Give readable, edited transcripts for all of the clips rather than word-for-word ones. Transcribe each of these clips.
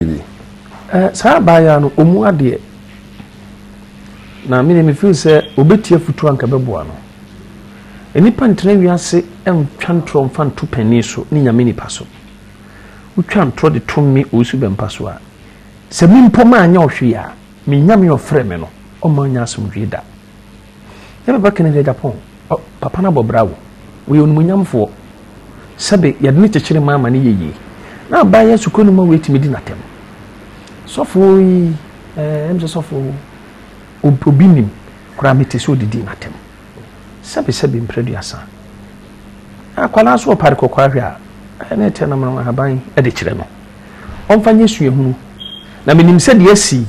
Bi. Eh, saa abaayaa no, ɔmu adeɛ. Na me deɛ me feel sɛ ɔbɛtie afutuo anka ɛbɛboa no. Nnipa ntena wiase ntwa ntorɔ mfa nto panin so ne nyame nipa so. Wotwa ntorɔ de to me Owusu Bɛmpa so a, sɛ me mpo maanyɛ wo hwee a, me Nyame a ɔfrɛ me no, ɔmma ɔnyɛ asomdwoeɛ da. Yɛ papa Kennedy Agyapong, ɔ, papa no abɔ bra o. Ɔyɛ onimuonyamfoɔ. Sɛbe yɛde no kyekyere man ma no yɛ yie. Na aban yɛ sukuu no ma wei tumi di n'atɛm. Sɔfo yi, ɛɛ, ɛm sɛ sɔfo, obi nim koraa mete sɛ ɔdidi n'atɛm. Sɛbe sɛbe mprɛduasa. Akwadaa nso ɔpare kɔkɔɔ ahwɛ a, ɛna ɛtɛ nam ahaban de kyerɛ no. Ɔmfa nyɛ suahunu. Na menim sɛ deɛ asi yi,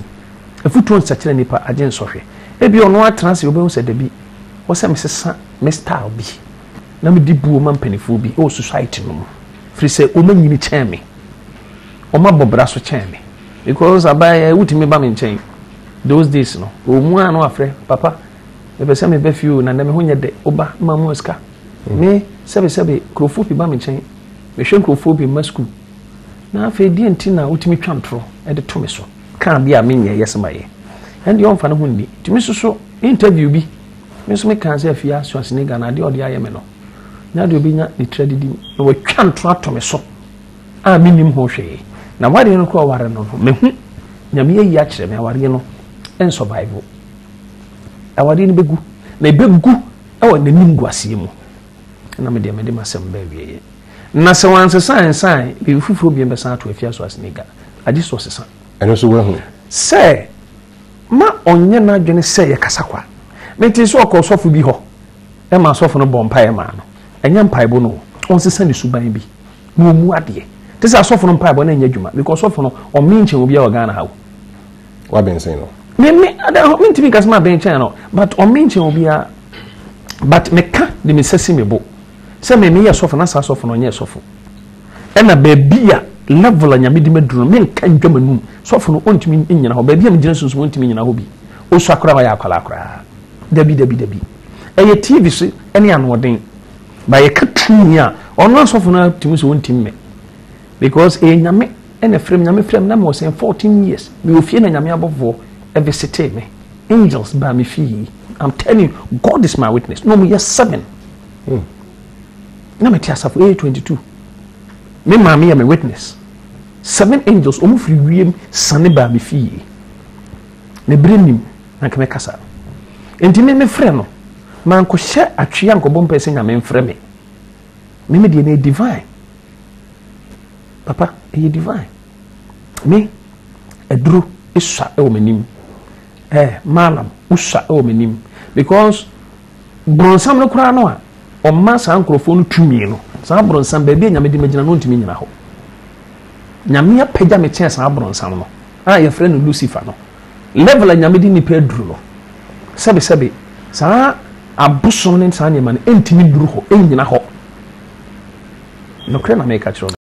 afutuo nsakyera nipa agye nsɔhwɛ. Ebia ɔno atena ase ɔbɛhu sɛ dabi, wɔ sɛ mesesa me style bi na mede buo ma mpanimfoɔ bi wɔ society no mu. Firi sɛ wɔn anyini kyɛn me. Wɔn abɔ bra so kyɛn me. Because abayɛ wotumi ba me nkyɛn those days no, wɔn mu a na wafrɛ papa mepɛ sɛ meba fie o na ndɛ me ho nyɛ dɛ woba ma mu sika. Me sɛbesɛbe nkurɔfoɔ pii ba me nkyɛn mehwɛ nkurɔfoɔ pii mma sukuu na afei deɛ nti na wotumi twa ntorɔ de to me so ka adeɛ a menyɛ yɛ sɛ mayɛ ɛndeɛ ɔmfa ne ho nni nti me soso interview bi me nso mekaa sɛ afie aso asene Ghana adeɛ ɔde ayɛ me no nya deɛ ɔbɛnya ne tiri adidi na watwa ntorɔ ato me so a mennim ho hwee na wadeɛ no koraa ɔware no no mehu nyame ayi akyerɛ me awareɛ no ɛnsurvive awareɛ no bɛgu na ɛbɛgu ɛwɔ n'anim guaseɛ mu na medeɛ mede m'asɛm bɛ awieɛ na sɛ wansesa nsan biribi foforɔ bi bɛsan ato afia so asene ga agye so ɔsesa. Ɛno nso wahu. Sɛ ma ɔnyɛ n'adwene sɛ yɛkasa kwa mete sɛ ɔkɔ sɔfo bi hɔ ɛma sɔfo no bɔ mpaeɛ maa no ɛnyɛ mpaebɔ no ɔnsesa ne suban bi na ɔmu adeɛ te sɛ asɔfo no mpaebɔ no ɛnyɛ adwuma because sɔfo no ɔme nkyɛn obiara wɔ Ghana ha o. Wabɛnsɛn no. Me me ada hɔ mentumi nkasa ma abɛn kyɛn no but ɔme nkyɛn obiara but meka de me nsa si me bo sɛ me meyɛ sɔfo na saa sɔfo no ɔnyɛ sɔfo ɛna baabi a level a nyame de maduru no menka ndwa m'anum sɔfo no ɔntumi nnyina hɔ baabi a megyina sunsum ɔntumi nnyina hɔ bi ɔsua koraa ɔyɛ akwadaa koraa dabi dabi dabi ɛyɛ tv so ɛne anoɔden ba yɛka tumi a ɔno asɔfo no atumi sɛ ɔntumi me because ɛyɛ nyame ɛna frɛ m nyame frɛ m na mewɔ sɛn 14 years mewɔ fie na nyame abɔfoɔ ɛvisitee me angels baa me fie. I'm telling you, God is my witness. No, yɛ seven. Na mete asafo ɛyɛ 22. Me maame yɛ me witness. Seven angels ɔmo firi wiem sane baa me fie. Me bere nim na nka mɛkasa. Nti me mefrɛ no mankɔhyɛ atwea nkɔbɔ mpae sɛ nyame mfrɛ me. Me me deɛ no yɛ divine. Papa, ɛyɛ divine. Me aduro esua ɛwɔ m'anim. Malam wosua ɛwɔ m'anim because bronsam no koraa no a ɔma saa nkurɔfoɔ no tumi no saa bronsam baabi a nyame de magyina no ntumi nyina hɔ. Nyame apagya me kyɛn saa bronsam no a yɛfrɛ no Lucifer no. Level a nyame de nipa aduru no sɛbesɛbe saa abosom ne saa nneɛma no ɛntumi nduru hɔ ɛnnyina hɔ. Nokorɛ na meka kyerɛ no.